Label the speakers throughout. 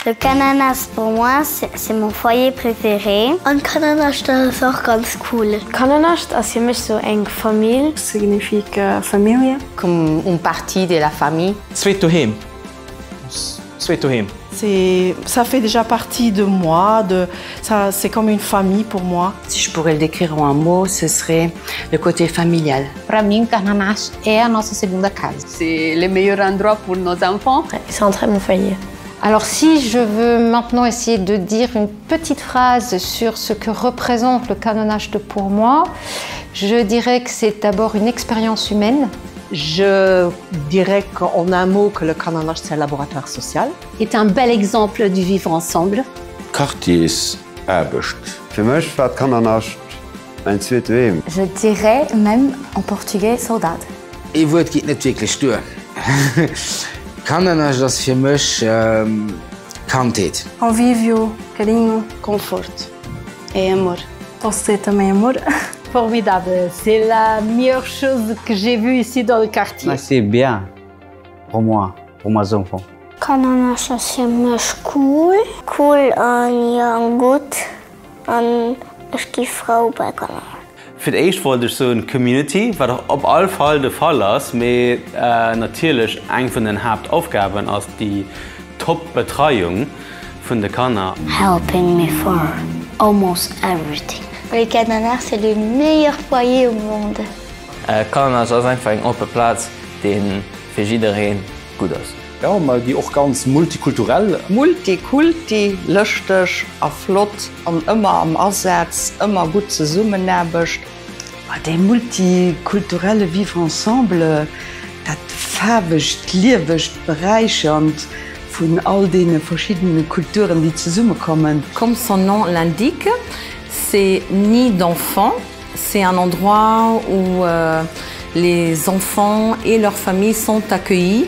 Speaker 1: Le Kannernasch pour moi c'est mon foyer préféré.
Speaker 2: An d'Kannernascht dat ass och ganz cool.
Speaker 3: D'Kannernascht ass fir mech sou eng Famill.
Speaker 4: Significa família.
Speaker 5: Comme une partie de la famille.
Speaker 6: Zweet Doheem. Zweet Doheem.
Speaker 4: C'est ça fait déjà partie de moi, de ça c'est comme une famille pour moi.
Speaker 7: Si je pourrais le décrire en un mot, ce serait le côté familial.
Speaker 8: Para mim, Kannernasch é a nossa segunda casa.
Speaker 9: C'est le meilleur endroit pour nos enfants.
Speaker 3: C'est un très bon foyer.
Speaker 10: Alors si je veux maintenant essayer de dire une petite phrase sur ce que représente le canonnage de pour moi, je dirais que c'est d'abord une expérience humaine.
Speaker 11: Je dirais qu'en un mot que le canonnage c'est un laboratoire social.
Speaker 12: Est un bel exemple du vivre ensemble.
Speaker 13: Quartiersaarbecht.
Speaker 14: Fir mech war d'Kannernascht mäin zweet Doheem.
Speaker 1: Je dirais même en portugais saudade.
Speaker 15: Ee Wuert geet net wierklech duer. Kannernascht ass fir mech Kandheet.
Speaker 4: Convívio, carinho.
Speaker 16: Confort. É amor.
Speaker 4: Posso dizer também amor?
Speaker 17: Formidable, c'est la meilleure chose que j'ai vue ici dans le quartier.
Speaker 18: C'est bien pour moi, pour mes enfants.
Speaker 2: Kannernascht ass fir mech cool.
Speaker 1: Cool an jo gutt an ech gi frou bei Kanner.
Speaker 6: Fir d'éischt wollt ech soen Community, wat och op all Fall de Fall ass, mee natierlech eng vun den Haaptaufgaben ass déi top Betreiung vun de Kanner.
Speaker 1: Helping me for almost everything. Le Kannernaach c'est le meilleur foyer au monde.
Speaker 19: Kannernaach ass einfach eng oppe Plaz, déi fir jidderee gutt ass.
Speaker 20: Jo, mer gi och ganz multikulturell.
Speaker 21: Multikulti, lëschteg a flott an ëmmer am Asaz, ëmmer gutt Zesummenaarbecht.
Speaker 22: Dee multikulturelle Vivre ensemble, dat faarwegt, liewegt, beräichernd vun all deene verschiddene Kulturen, déi zesummekommen.
Speaker 5: Comme son nom l'indique, c'est nid d'enfants, c'est un endroit où les enfants et leurs familles sont accueillis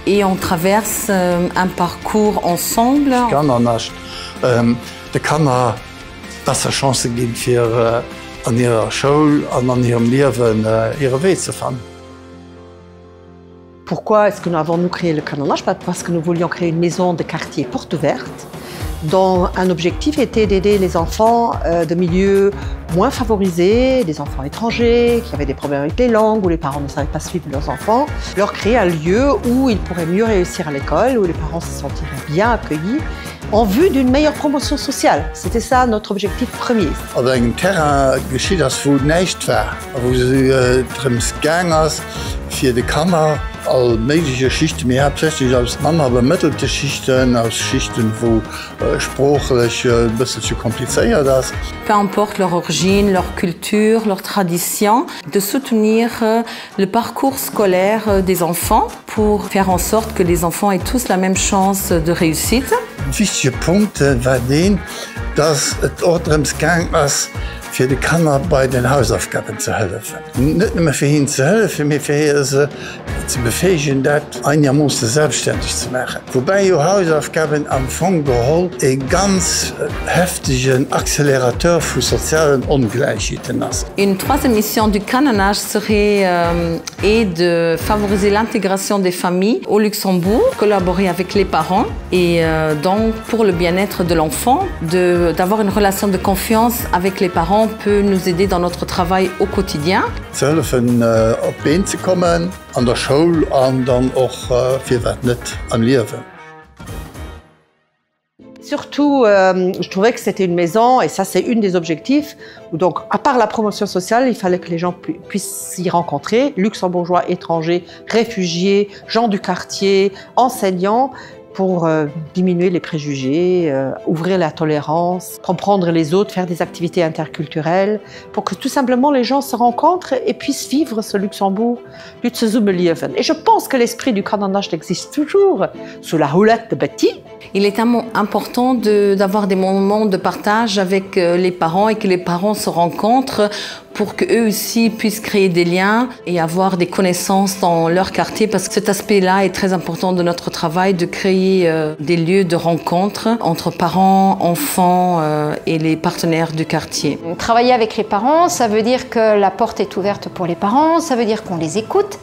Speaker 5: et on traverse un parcours ensemble.
Speaker 23: D'Kannernascht de Kanner besser Chancë ginn, fir an hirer Schoul an an hirem Liewen hire Wee ze fannen.
Speaker 11: Pourquoi est-ce que nous avons nous créé le Kannernasch Parce que nous voulions créer une maison de quartier porte ouverte dont un objectif était d'aider les enfants euh, de milieux moins favorisés, des enfants étrangers qui avaient des problèmes avec les langues, où les parents ne savaient pas suivre leurs enfants, leur créer un lieu où ils pourraient mieux réussir à l'école, où les parents se sentiraient bien accueillis en vue d'une meilleure promotion sociale. C'était ça notre objectif premier.
Speaker 23: Op engem Terrain geschitt ass, wou näischt war a wou et drëms gaang ass, fir de Kanner all méigleche Schichten, mee haaptsächlech aus manner bemëttelte Schichten, aus Schichten, wou sproochlech e bësselche komplizéiert ass.
Speaker 5: Peu importe leur origine, leur culture, leur tradition, de soutenir le parcours scolaire des enfants pour faire en sorte que les enfants aient tous la même chance de réussite.
Speaker 23: Wichtege Punkt war deen, dass et och drëms gaang ass, fir de Kanner bei den Hausaufgaben ze hëllefen. Net nëmme fir hinnen ze hëllefen, mee fir se ze befäegen, dat einermoosse selbstständeg ze maachen. Woubäi jo Hausaufgaben am Fong geholl e ganz heftegen Accélérateur vu sozialen Ongläichheeten ass.
Speaker 5: Une troisième mission du Kannernascht serait est de favoriser l'intégration des familles au Luxembourg, collaborer avec les parents et euh, donc pour le bien-être de l'enfant, d'avoir une relation de confiance avec les parents peut nous aider dans notre travail au quotidien.
Speaker 23: Ze hëllefen op d'Been ze kommen an der Schoul an dann och firwat net am Liewen.
Speaker 11: Surtout, euh, je trouvais que c'était une maison et ça c'est une des objectifs où donc à part la promotion sociale, il fallait que les gens pu puissent s'y rencontrer, luxembourgeois, étrangers, réfugiés, gens du quartier, enseignants pour euh, diminuer les préjugés, euh, ouvrir la tolérance, comprendre les autres, faire des activités interculturelles pour que tout simplement les gens se rencontrent et puissent vivre ce Luxembourg du Tsuzumelieven. Et je pense que l'esprit du Kananacht existe toujours sous la houlette de Betty.
Speaker 5: Il est important d'avoir des moments de partage avec euh, les parents et que les parents se rencontrent pour qu'eux aussi puissent créer des liens et avoir des connaissances dans leur quartier parce que cet aspect-là est très important de notre travail de créer euh, des lieux de rencontre entre parents, enfants euh, et les partenaires du quartier.
Speaker 10: Travailler avec les parents, ça veut dire que la porte est ouverte pour les parents, ça veut dire qu'on les écoute.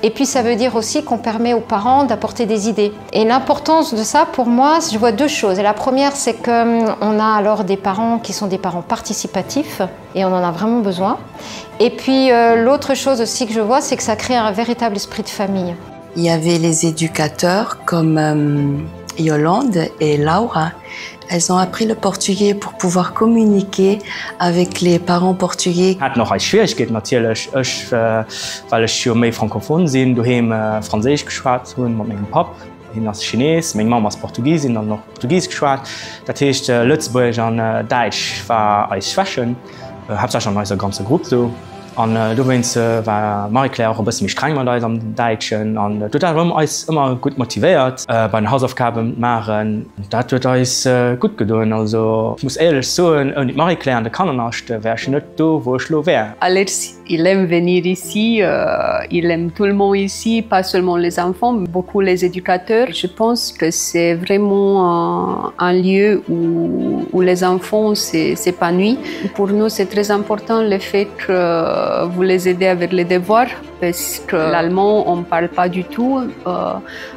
Speaker 10: Et puis ça veut dire aussi qu'on permet aux parents d'apporter des idées. Et l'importance de ça pour moi, je vois deux choses. Et la première, c'est qu'on a alors des parents qui sont des parents participatifs et on en a vraiment besoin. Et puis euh, l'autre chose aussi que je vois, c'est que ça crée un véritable esprit de famille.
Speaker 7: Il y avait les éducateurs comme euh, Yolande et Laura. Elles ont appris le portugais pour pouvoir communiquer avec les parents portugais.
Speaker 8: Haten och eis Schwieregkeeten natierlech, ech well ech jo méi francophone sinn, doheem franséisch geschwat hunn mat mengem Papp, hien ass Chines, meng Mamm ass Portugisin an och Portugisesch geschwat. Dat heescht Lëtzebuergesch an Däitsch war eis Schwächen, haaptsächlech an eiser ganzer Grupp do. An dowéinst war d'Marie-Claire och e bësse méi streng mat eis am Däitschen an huet awer eis ëmmer gutt motivéiert bei den Hausaufgaben maachen. Dat huet eis gutt gedoen. Also ech muss éierlech soen, ouni d'Marie-Claire an de Kannernascht wär ech net do wou ech lo wär.
Speaker 9: Alex, il aime venir ici, il aime tout le monde ici, pas seulement les enfants, beaucoup les éducateurs. Je pense que c'est vraiment un lieu où, où les enfants s'épanouissent. Pour nous, c'est très important le fait que vous les aidez avec les devoirs parce que l'allemand, on ne parle pas du tout. Euh,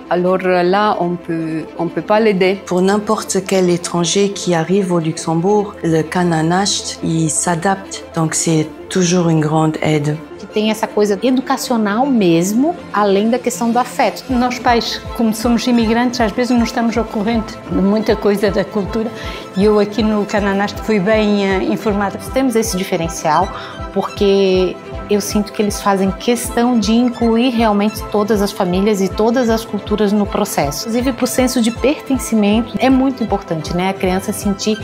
Speaker 9: alors là, on peut, on peut pas l'aider.
Speaker 7: Pour n'importe quel étranger qui arrive au Luxembourg, le Kananasht, il s'adapte. Donc c'est toujours une grande aide.
Speaker 13: Que tem essa coisa educacional mesmo, além da questão do afeto.
Speaker 17: Nós pais, como somos imigrantes, às vezes não estamos ao corrente de muita coisa da cultura e eu aqui no Cananaste fui bem eh, informada.
Speaker 13: Temos esse diferencial porque eu sinto que eles fazem questão de incluir realmente todas as famílias e todas as culturas no processo. Inclusive para o senso de pertencimento é muito importante, né? A criança sentir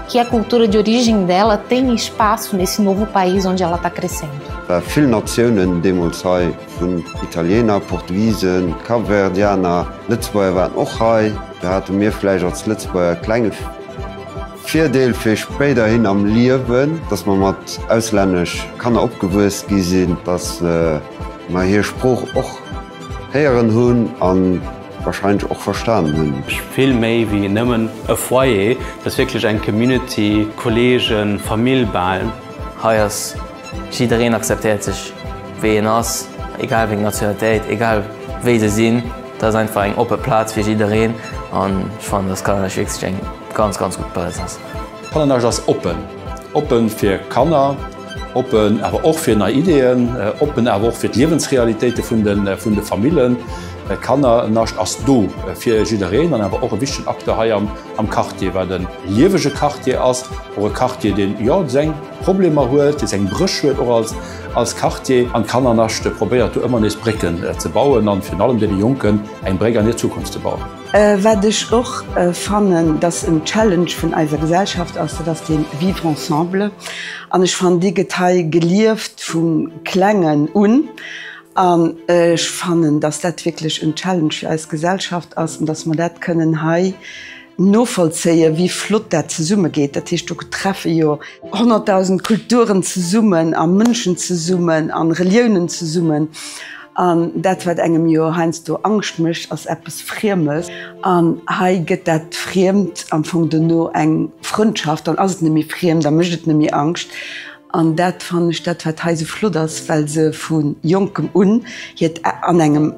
Speaker 13: que a cultura de origem dela tem espaço nesse novo país onde ela está crescendo.
Speaker 14: War vill Natiounen deemools hei, vun Italiener, Portugiesen, Kapverdianer, Lëtzebuerger waren och hei. Do hate mir vläicht als Lëtzebuerger e klenge Virdeel fir spéiderhin am Liewen, dass mer mat auslännesch Kanner opgewuess gi sinn, dass mer hir Sprooch och héieren hunn a wahrscheinlech och verstanen hunn.
Speaker 6: Vill méi wéi nëmmen e Foyer, et ass wierklech eng Community, Kollegen, Famill bal.
Speaker 19: Hei ass jiddereen akzeptéiert sech wéi en ass, egal wéi eng Nationalitéit, egal wéi se sinn. Dat ass einfach eng oppe Plaz fir jiddereen an ech fannen, dass Kannerdesch wierklech eng ganz, ganz gutt Plaz ass.
Speaker 20: Kannerdesch ass oppen. Oppen fir Kanner, oppen awer och fir nei Ideeën, oppen awer och fir d'Liewensrealitéite vun de vun de Famillen. D'Kannernascht ass do fir jiddereen an awer och e wichtegen Acteur hei am am Quartier, wat e liewege Quartier ass, och e Quartier, deen, jo, seng Problemer huet, dee seng Bréch huet och als als Quartier. An d'Kannernascht probéiert do ëmmer nees Brécken ze bauen an virun allem deene Jonken eng Bréck an hir Zukunft ze bauen.
Speaker 22: Wat ech och fannen, dass en Challenge vun eiser Gesellschaft ass, dat ass dee Vivre ensemble. An ech fannen, dee gëtt hei gelieft vu Klengen un. An ech fannen, dass dat wierklech en Challenge fir eis Gesellschaft ass an dass mer dat kënnen hei novollzéien, wéi flott dat zesummegeet. Dat heescht, do treffe jo 100.000 Kulturen zesummen a Mënschen zesummen a Reliounen zesummen. An dat, wat engem jo heiansdo Angscht mécht, ass eppes Friemes. An hei gëtt dat Friemt am Fong dono eng Frëndschaft. Dann ass et net méi friem, da mécht et net méi Angscht. An dat fannen ech dat, wat hei esou flott ass, well se vu Jonkem un hiert an engem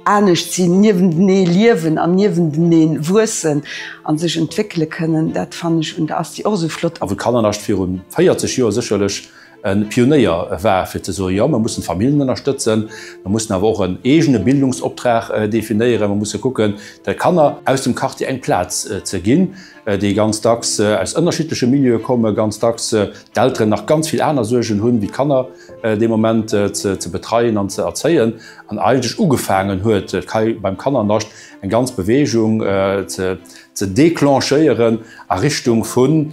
Speaker 22: anescht sinn, niewentenee liewen an niewentenee wuessen a sech entwéckele kënnen. Dat fannen ech un der Asti och esou flott.
Speaker 20: A wou d'Kannernascht viru 40 Joer sécherlech e Pionéier war, fir ze soen, jo, mer mussen d'Familljen ënnerstëtzen, mer mussen awer och en eegene Bildungsoptrag definéieren, mer musse kucken, de Kanner aus dem Quartier eng Plaz ze ginn, déi ganz dacks aus ënnerschiddleche Milieue kommen, ganz dacks d'Elteren nach ganz vill aner Suergen hunn, wéi d'Kanner dee Moment ze betreien an ze erzéien, an eigentlech ugefaangen huet hei beim Kannernascht eng ganz Bewegung ze declenchéieren a Richtung vu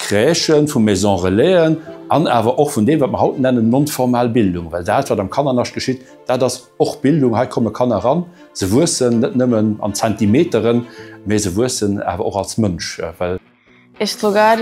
Speaker 20: Crèchen, vu Maisons Relaisen an awer och vun deem, wat mer haut nennen non-formal Bildung. Well dat, wat am Kannernascht geschitt, dat ass och Bildung. Hei komme Kanner eran, se wuessen net nëmmen an Zentimeteren, mee se wuessen awer och als Mënsch. Well.
Speaker 16: Este lugar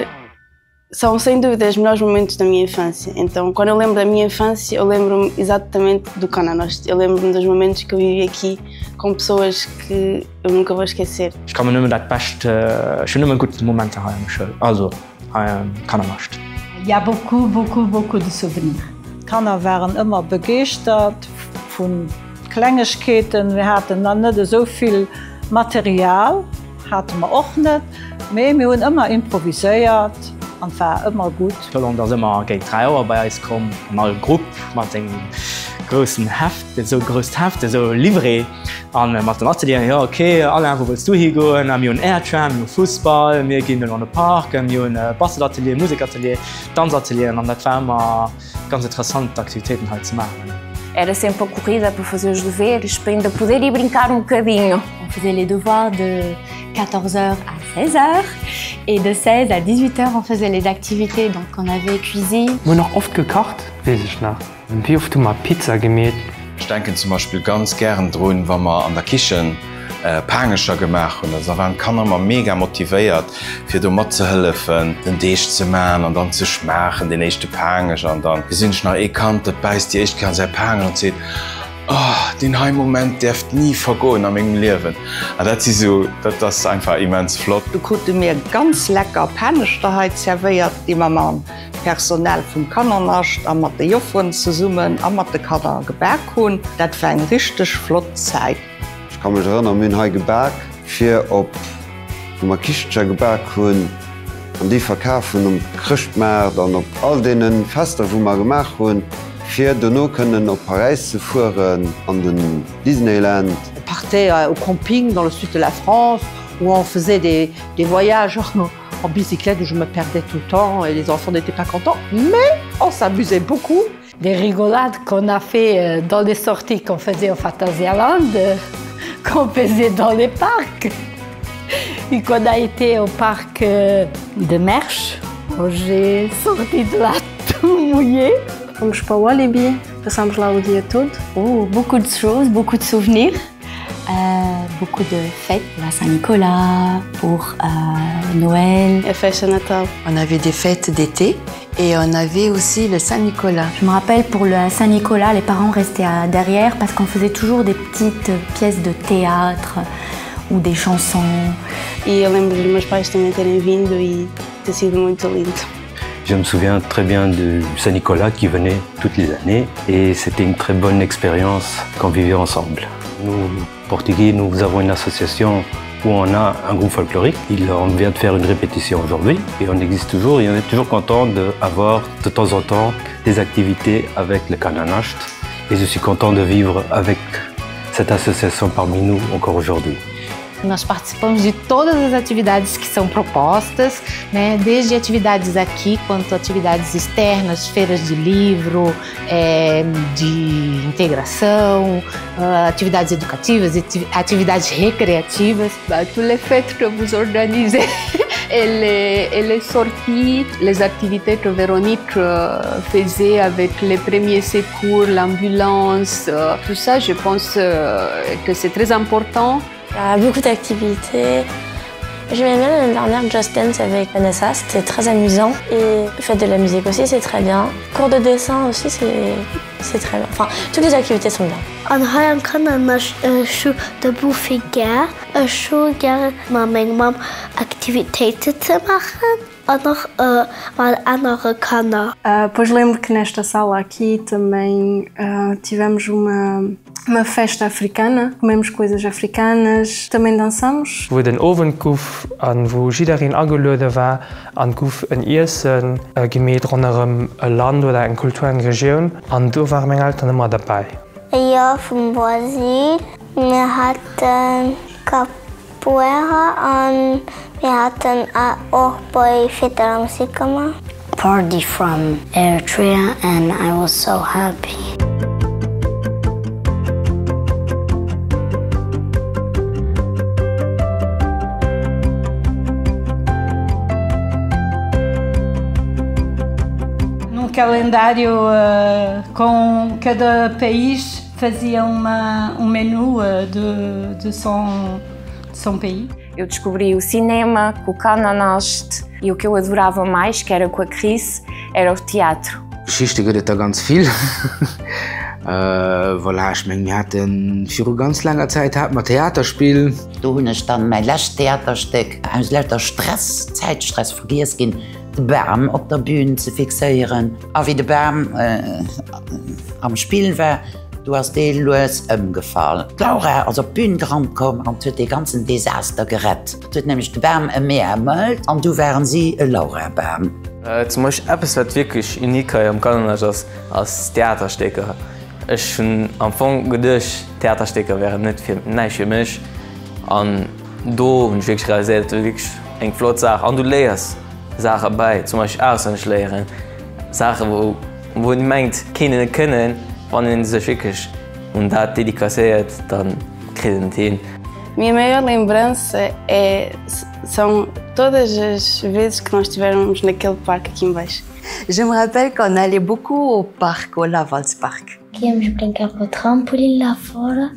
Speaker 16: são sem dúvida os melhores momentos da minha infância. Então, quando eu lembro da minha infância, eu lembro-me exatamente do Cananoste. Eu lembro-me dos momentos que eu vivi aqui com pessoas que eu nunca vou esquecer.
Speaker 8: Ech ka mer nëmmen dat Bescht, ech hunn nëmmen gutt Momenter hei an der Schoul, also hei am Kannernascht.
Speaker 17: Il y a beaucoup, beaucoup, beaucoup de souvenirs.
Speaker 24: D'Kanner waren ëmmer begeeschtert vun.
Speaker 3: Klengegkeeten, mir haten dann net esou vill Material, hate mer och net, mee mir hunn ëmmer improviséiert an et war ëmmer gutt.
Speaker 8: D'Yolande ass ëmmer géint 3 Auer bei eis komm, an all Grupp mat sengem groussen Heft, esou grousst Heft, esou Livret, an mat den Atelieren, jo ok Alain, wou wëlls du higoen? A mir hunn Airtram, mir hu Fussball, mir ginn elo an de Park, mir hunn Bastelatelier, Musekatelier, Danzatelieren, an dat war ëmmer ganz interessant Aktivitéiten hei ze maachen.
Speaker 12: Era sempre a corrida para fazer os deveres, para ainda poder ir brincar um bocadinho.
Speaker 15: On faisait les devoirs de 14h à 16h et de 16 à 18h on faisait les activités donc on avait cuisine.
Speaker 24: Mir hunn och oft gekacht, weess ech nach. Wéi oft hu mer Pizza gemeet?
Speaker 25: Ech denken zum Beispill ganz gären drun, wa mer an der Kichen Paangecher gemaach hunn. Also da waren d'Kanner ëmmer mega motivéiert, fir do matzehëllefen, den Deeg ze maachen an dann ze schmaachen, deen éischte Paangech. An dann gesinn ech nach ee Kand, dat bäisst déi éischt Kéier an säi Paangech an seet, Oh, deen hei Moment däerft ni vergoen a mengem Liewen. An dat si sou, dat ass einfach immens flott.
Speaker 21: Du krute mir ganz lecker Paneschter hei zerwéiert, déi mer mam Personal vum Kannernascht a mat de Jofferen zesummen a mat de Kanner gebak hunn. Dat war eng richteg flott Zäit.
Speaker 14: Ech ka mech erënneren, mir hunn hei gebak fir op, wou mer Kichelcher gebak hunn an déi verkaf hunn um Chrëschtmaart an op all deene Fester wou mer gemaach hunn, fir dono kënnen op Paräis ze fueren an den Disneyland.
Speaker 11: On partait au camping dans le sud de la France où on faisait des des voyages en bicyclette où je me perdais tout le temps et les enfants n'étaient pas contents mais on s'amusait beaucoup.
Speaker 17: Des rigolades qu'on a fait euh, dans les sorties qu'on faisait au Phantasialand, euh, qu'on faisait dans les parcs. Et qu'on a été au parc euh, de Merche, j'ai sorti de là tout mouillé.
Speaker 16: Fomos para o Walibi, passámos lá o dia todo.
Speaker 15: Oh, beaucoup de choses, beaucoup de souvenirs. Euh, beaucoup de fêtes pour la Saint-Nicolas, pour euh, Noël.
Speaker 16: A festa Natal.
Speaker 7: On avait des fêtes d'été et on avait aussi le Saint-Nicolas.
Speaker 1: Je me rappelle pour le Saint-Nicolas, les parents restaient derrière parce qu'on faisait toujours des petites pièces de théâtre ou des chansons.
Speaker 16: E eu lembro dos meus pais também terem vindo e ter sido muito lindo.
Speaker 6: Je me souviens très bien de Saint-Nicolas qui venait toutes les années et c'était une très bonne expérience qu'on vivait ensemble. Nous, Portugais, nous avons une association où on a un groupe folklorique. Il, on vient de faire une répétition aujourd'hui et on existe toujours et on est toujours content d'avoir de temps en temps des activités avec le Kananacht et je suis content de vivre avec cette association parmi nous encore aujourd'hui.
Speaker 13: Nós participamos de todas as atividades que são propostas, né? desde atividades aqui quanto atividades externas, feiras de livro, é, de integração, ah, atividades educativas, atividades recreativas.
Speaker 9: Bah, tous les fêtes que vous organisez et les, et les sorties, les activités que Véronique euh, faisait avec les premiers secours, l'ambulance, euh, tout ça, je pense euh, que c'est très important.
Speaker 1: Il y a beaucoup d'activités. J'aimais bien l'année dernière Just Dance avec Vanessa, c'était très amusant. Et fête de la musique aussi, c'est très bien. Cours de dessin aussi, c'est très bien. Enfin, toutes les activités sont bien.
Speaker 2: An hei am Kannernascht, ech hu de Buffet gär. Ech hu gär mat mengem Mamm Aktivitéiten ze maachen an och mat anere Kanner.
Speaker 16: Pois lembro que nesta sala aqui também tivemos uma uma festa africana, comemos coisas africanas, também dançamos.
Speaker 24: Wou et en Owend guff an wou jiddereen ageluede war an guff en Iessen gemeet ronderëm e Land oder eng Kultur, eng Regioun an do ware meng Eltern ëmmer derbäi.
Speaker 2: Jo, vum Brasil. Mir haten Capoeira an mir haten och bei Fête de la Musique gemaach.
Speaker 1: Party from Eritrea and I was so happy.
Speaker 17: Num calendário com cada país fazia uma, um menu de, de, son, de son pays.
Speaker 12: Eu descobri o cinema com o Kananast e o que eu adorava mais, que era com a Cris, era o teatro.
Speaker 26: Geschichte gëtt et der ganz vill. Voilà, ech meng mir hate viru ganz laanger Zäit hate mer Theaterspill.
Speaker 27: Do hunn ech dann mäi lescht Theaterstéck aus lauter Stress, Zäitstress vergiess ginn, de Bam op der Bühn ze fixéieren. A wéi de Bam am Spill war, Du ass dee lues ëmgefall. D'Laura ass op d'Bün gerannt komm an huet dee ganzen Desaster gerett. Et huet nämlech de Bam e Meermëlt an du waren si e Laurabam.
Speaker 4: Zum Beispill eppes wat wierklech unique hei am Kannernasch ass, ass Theaterstécker. Ech hunn am Fong geduecht Theaterstécker wären net fir näischt fir mech an do hunn ech wierklech realiséiert, dat ass wierklech eng flott Saach an du léiers Saache bäi, zum Beispill auswenneg léieren, Saache wou wou een mengt kéint een net kënnen, wann een sech wierklech un dat dedicacéiert, dann kritt een et hin.
Speaker 16: Minha maior lembrança é são todas as vezes que nós tivemos naquele parque aqui embaixo.
Speaker 7: Je me rappelle qu'on allait beaucoup au parc, au Lavalspark.
Speaker 2: Íamos brincar com o trampolim lá fora.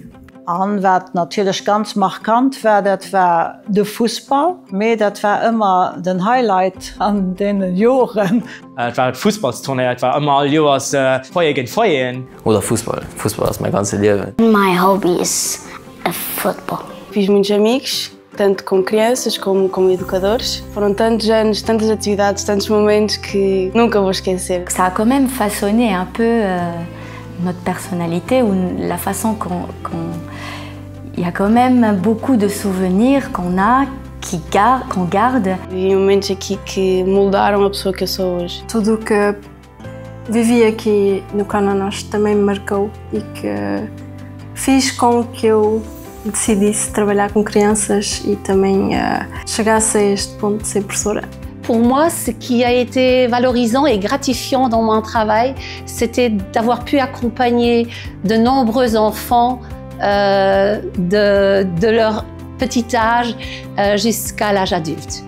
Speaker 3: An wat natierlech ganz markant war, dat war de Fussball. Mee dat war ëmmer den Highlight an deene Joren.
Speaker 8: Et war d'Fussballsturnéier, et war ëmmer all Joers Foyer géint Foyeren.
Speaker 4: Oder Fussball. Fussball ass mäi ganze Liewen.
Speaker 2: My hobby is football.
Speaker 16: Fiz muitos amigos, tanto com crianças como com educadores. Foram tantos anos, tantas atividades, tantos momentos que nunca vou esquecer.
Speaker 15: Ça a quand même façonné un peu euh, notre personnalité ou la façon qu'on qu'on il y a quand même beaucoup de souvenirs qu'on a qui gar, qu'on garde.
Speaker 16: E momentos aqui que moldaram a pessoa que eu sou hoje.
Speaker 5: Tudo que vivi aqui no Cananás também me marcou e que fiz com que eu decidisse trabalhar com crianças e também uh, chegasse a este ponto de ser professora.
Speaker 17: Pour moi, ce qui a été valorisant et gratifiant dans mon travail, c'était d'avoir pu accompagner de nombreux enfants euh, de, de leur petit âge euh, jusqu'à l'âge adulte.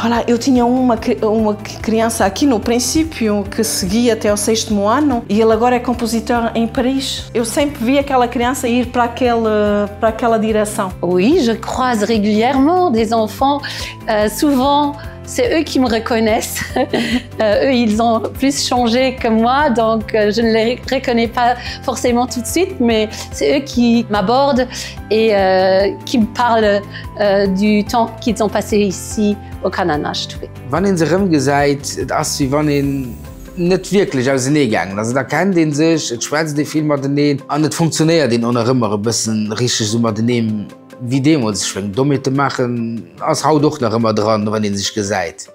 Speaker 10: Voilà, eu tinha uma, uma criança aqui no princípio que seguia até o sexto ano e ele agora é compositor em Paris. Eu sempre vi aquela criança ir para, aquele, para aquela direção.
Speaker 17: Oui, je croise régulièrement des enfants, euh, souvent c'est eux qui me reconnaissent. euh, eux, ils ont plus changé que moi, donc euh, je ne les reconnais pas forcément tout de suite, mais c'est eux qui m'abordent et euh, qui me parlent euh, du temps qu'ils ont passé ici au Kananacht.
Speaker 26: Wann een se erëmgesäit, et ass wéi wann een net wierklech ausenee gaangen ass. Et erkennt ee sech, et schwätzt ee vill mateneen an et funktionéiert een och nach ëmmer e bëssen richteg esou matenee wéi deemools. Ech mengen, Dommheete maachen ass haut och nach ëmmer dran, wann ee sech gesäit.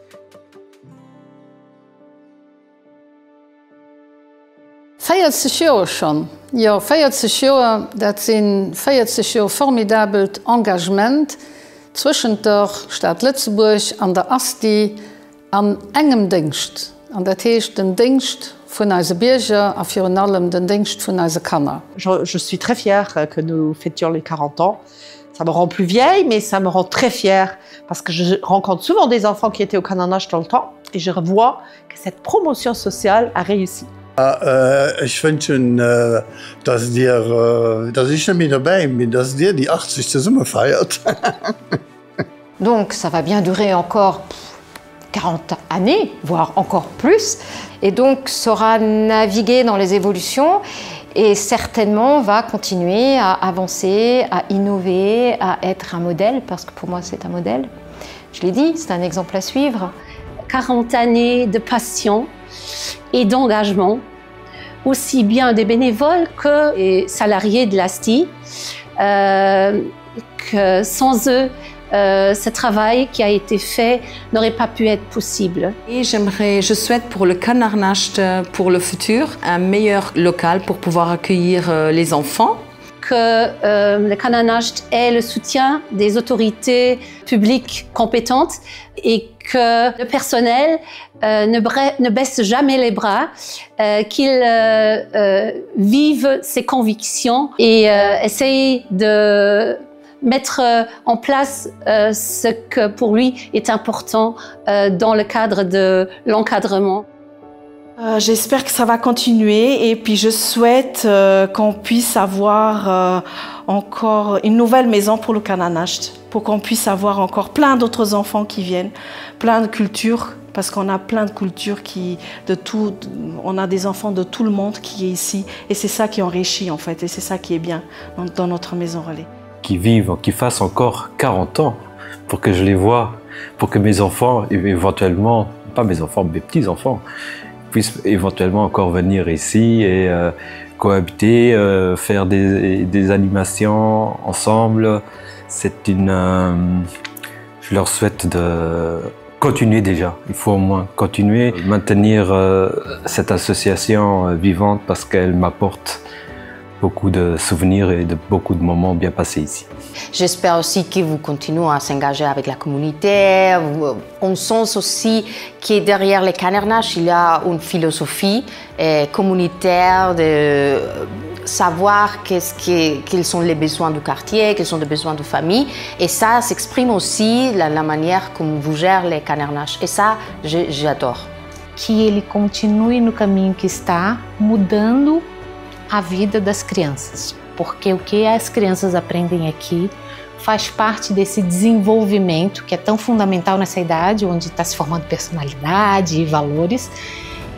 Speaker 18: 40 Joer schonn, jo 40 Joer, dat si 40 Joer formidabelt Engagement zwëschent der Stad Lëtzebuerg an der Asti an engem Déngscht, an dat heescht den Déngscht vun eise Bierger a virun allem den Déngscht vun eise Kanner.
Speaker 11: Je suis très fière que nous fêtions les 40 ans. Ça me rend plus vieille, mais ça me rend très fière parce que je rencontre souvent des enfants qui étaient au Cananache dans le temps et je revois que cette promotion sociale a réussi.
Speaker 19: Ech wënschen, dass Dir, dass ech net méi dobäi sinn, dass Dir déi 80 zesumme feiert.
Speaker 22: Donc ça va bien durer encore 40 années, voire encore plus, et donc saura naviguer dans les évolutions et certainement va continuer à avancer, à innover, à être un modèle, parce que pour moi c'est un modèle. Je l'ai dit, c'est un exemple à suivre.
Speaker 17: 40 années de passion et d'engagement, aussi bien des bénévoles que des salariés de l'ASTI, euh, que sans eux, euh, ce travail qui a été fait n'aurait pas pu être possible.
Speaker 23: Et j'aimerais, je souhaite pour le Canarnacht pour le futur un meilleur local pour pouvoir accueillir euh, les enfants.
Speaker 17: Que euh, le Canarnacht ait le soutien des autorités publiques compétentes et que le personnel euh, ne, ne baisse jamais les bras, euh, qu'il euh, euh, vive ses convictions et euh, essaye de mettre euh, en place euh, ce que pour lui est important euh, dans le cadre de l'encadrement.
Speaker 10: Euh, j'espère que ça va continuer et puis je souhaite euh, qu'on puisse avoir euh, encore une nouvelle maison pour le Kananacht, pour qu'on puisse avoir encore plein d'autres enfants qui viennent, plein de cultures parce qu'on a plein de cultures qui de tout on a des enfants de tout le monde qui est ici et c'est ça qui enrichit en fait et c'est ça qui est bien dans, dans notre maison relais.
Speaker 6: Qui vivent, qui fassent encore 40 ans pour que je les vois, pour que mes enfants éventuellement pas mes enfants, mes petits-enfants. puisse éventuellement encore venir ici et euh, cohabiter, euh, faire des, des animations ensemble. C'est une euh, je leur souhaite de continuer déjà. Il faut au moins continuer, maintenir euh, cette association euh, vivante parce qu'elle m'apporte beaucoup de souvenirs et de beaucoup de moments bien passés ici.
Speaker 9: J'espère aussi que vous continuez à s'engager avec la communauté. On sent aussi que derrière les Kanernach, il y a une philosophie euh, communautaire de savoir qu'est-ce qui, quels sont les besoins du quartier, quels sont les besoins de famille. Et ça s'exprime aussi la, la manière comme vous gérez les Kanernach. Et ça, j'adore.
Speaker 13: Que ele continue no caminho que está, mudando a vida das crianças, porque o que as crianças aprendem aqui faz parte desse desenvolvimento que é tão fundamental nessa idade, onde está se formando personalidade e valores.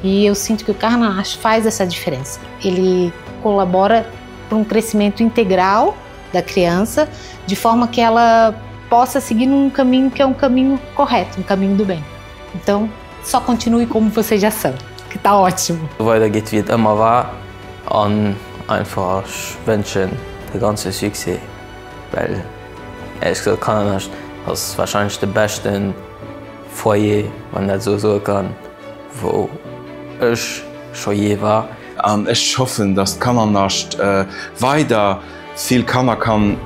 Speaker 13: E eu sinto que o Carnash faz essa diferença. Ele colabora para um crescimento integral da criança, de forma que ela possa seguir num caminho que é um caminho correto, um caminho do bem. Então, só continue como vocês já são, que tá ótimo.
Speaker 4: Weidergeet wéi et ëmmer war an einfach ech wënschen de ganze Succès, well éierlech gesot Kannernascht ass wahrscheinlech de beschten Foyer, wann een dat esou soe kann, wou ech scho jee war.
Speaker 14: An ech hoffen, dass d'Kannernascht weider vill Kanner kann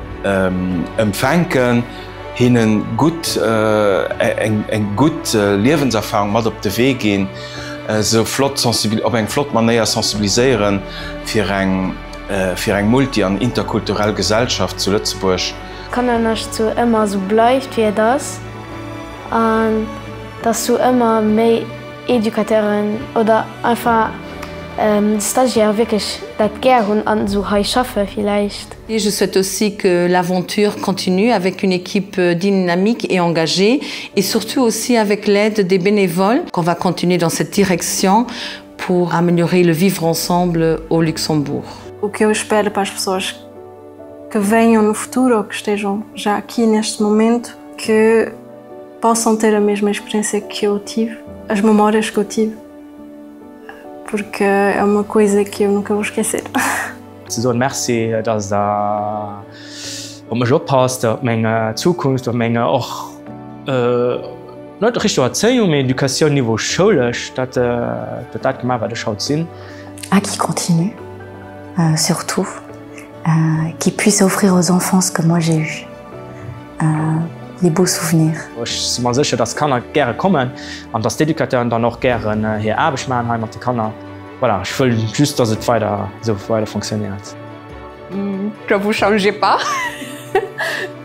Speaker 14: empfänken, hinnen gutt eng gutt Liewenserfahrung mat op de Wee ginn, se flott op eng flott Manéier sensibiliséieren fir eng fir eng multi an interkulturell Gesellschaft zu Lëtzebuerg.
Speaker 1: D'Kannernascht sou ëmmer sou bleift wéi et ass an dass sou ëmmer méi Educateuren oder einfach Stagiaire wierklech dat gär hunn an esou hei schaffe villäicht.
Speaker 23: Et je souhaite aussi que l'aventure continue avec une équipe dynamique et engagée et surtout aussi avec l'aide des bénévoles qu'on va continuer dans cette direction pour améliorer le vivre ensemble au Luxembourg.
Speaker 5: O que eu espero para as pessoas que venham no futuro ou que estejam já aqui neste momento, que possam ter a mesma experiência que eu tive, as memórias que eu tive, porque é uma coisa que eu nunca vou esquecer.
Speaker 8: Ze soen Merci, dass der op mech oppasst, op meng Zukunft, op meng och net Richtung Erzéiung, mee Educatioun Niveau schoulesch, dat dat dat gemaach wat ech haut sinn.
Speaker 20: Ah qui continue euh, surtout euh, qui puisse offrir aux enfants ce que moi j'ai eu. Euh, les beaux souvenirs.
Speaker 8: Ech si mer sécher, dass d'Kanner gäre kommen an dass d'Educateuren dann och gären hir Aarbecht maachen hei mat de Kanner. Voilà, ech wëll just, dass et weider esou weider fonctionnéiert.
Speaker 23: Que vous changez pas.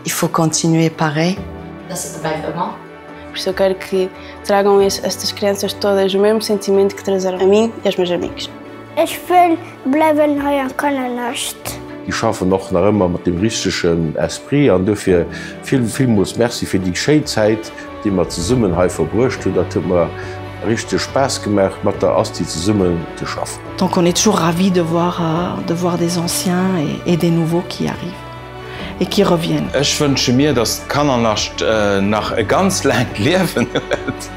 Speaker 7: Il faut continuer pareil.
Speaker 16: Dass et bleift ëmmer. Por isso eu quero que tragam estas crianças todas o mesmo sentimento que trazeram a mim e aos meus amigos.
Speaker 2: Ech wëll bleiwen hei am Kannernascht.
Speaker 21: Déi schaffen och nach ëmmer mat deem richtegen Esprit an dofir vill, villmools Merci fir déi schéin Zäit, déi mer zesummen hei verbruecht hunn. Dat huet mer richteg Spaass gemaach, mat der Asti zesummen ze schaffen.
Speaker 10: Donc on est toujours ravi de voir de voir des anciens et des nouveaux qui arrivent et qui reviennent.
Speaker 14: Ech wënsche mir, dass d'Kannernascht nach e ganz laangt Liewen huet.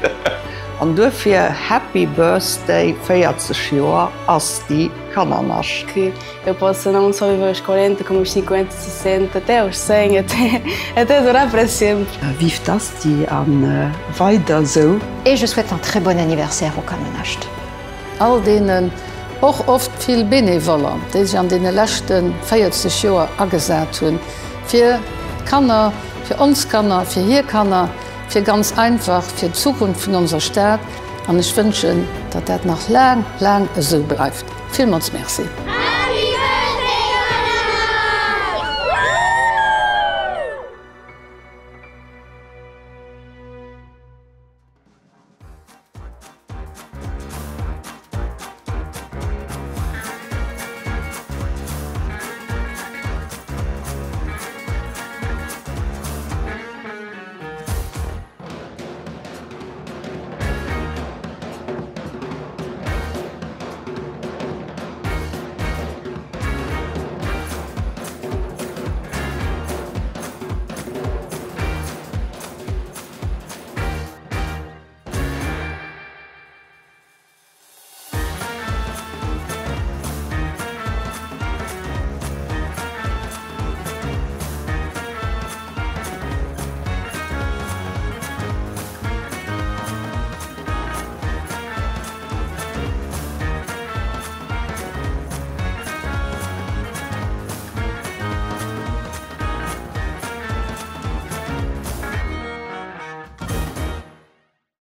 Speaker 11: An duerfir Happy Birthday 40 Joer Asti Kannernascht.
Speaker 16: Que eu possa não só viver os 40, como os 50, 60, até os 100, até, até durar para sempre.
Speaker 11: Vive d'Asti a weider sou!
Speaker 22: Et je souhaite un très bon anniversaire au Kannernascht.
Speaker 18: All deenen, och oft vill Benevoller, déi sech an deene leschte 40 Joer agesat hunn, fir d'Kanner, fir ons Kanner, fir hir Kanner, fir ganz einfach fir d'Zukunft vun onser Stad. An ech wënschen, datt dat nach laang, laang esou bleift. Villmools Merci.